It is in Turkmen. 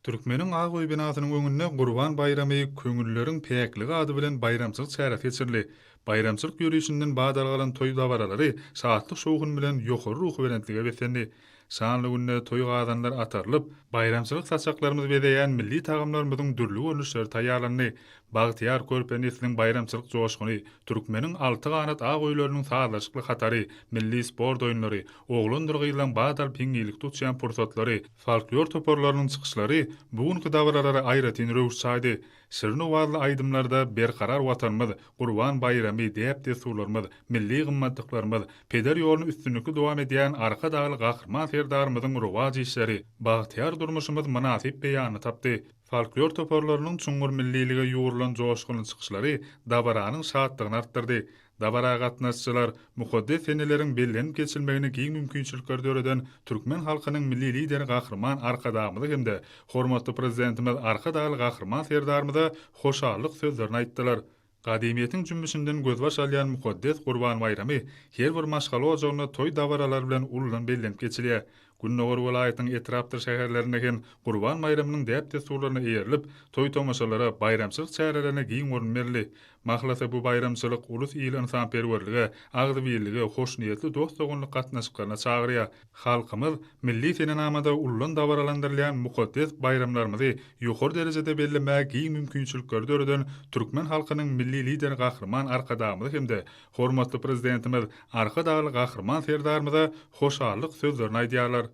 Türkmeniň Ak öý binasynyň öňünde Gurban baýramy köňülleriň päkligi ady bilen baýramçylyk çäresi geçirildi. Baýramçylyk ýörişinden badalga alan toý dabaralary şatlyk-şowhun bilen ýokary ruhubelentlige beslendi. Şanly günde toý gazanlar atarylyp, baýramçylyk saçaklarymyzy bezeýän milli tagamlarymyzyň dürli görnüşleri taýýarlandy. Bagtyýar körpe nesliň baýramçylyk joşguny, türkmeniň alty ganat ak öýleriniň sazlaşykly hatary, milli sport oýunlary, oglandyr gyzlaň bat alyp hiňňilikde uçýan pursatlary, folklor toparlarynyň çykyşlary bu günki dabaralara aýratyn röwüş çaýdy. Şirin owazly aýdymlarda berkarar Watanymyz, Gurban baýramy, däp-dessurlarymyz, milli gymmatlyklarymyz, peder ýoluny üstünlikli dowam edýän Arkadagly Gahryman Serdarymyzyň rowaç işleri, bagtyýar durmuşymyz mynasyp beýanyny tapdy. Folklor toparlarynyň çuňňur millilige ýugrulan joşgunly çykyşlary dabaranyň şatlygyny artdyrdy. Dabara gatnaşyjylar mukaddes seneleriň bellenip geçilmegine giň mümkinçilikleri döreden türkmen halkynyň Milli Lideri Gahryman Arkadagymyza hem-de hormatly Prezidentimiz Arkadagly Gahryman Serdarymyza hoşallyk sözlerini aýtdylar. Gadymyýetiň jümmüşinden gözbaş alýan mukaddes Gurban baýramy her bir maşgala ojagynda toý dabaralary bilen uludan bellenip geçilýär. Gündogar welaýatynyň etrapdyr şäherlerinde hem Gurban baýramynyň däp-dessurlaryna eýerilip, toý-tomaşalara, baýramçylyk çärelerine giň orun berildi. Mahlasy bu baýramçylyk ulus-ili ynsanperwerlige, agzybirlige, hoşniýetli dost-doganlyk gatnaşyklaryna çagyrýar. Halkymyz milli senenamada uludan dabaralandyrylýan mukaddes baýramlarymyzy ýokary derejede bellemäge giň mümkinçilikleri döreden türkmen halkynyň Milli Lideri Gahryman Arkadagymyza hem-de hormatly Prezidentimiz Arkadagly Gahryman Serdarymyza hoşallyk sözlerini aýdýarlar.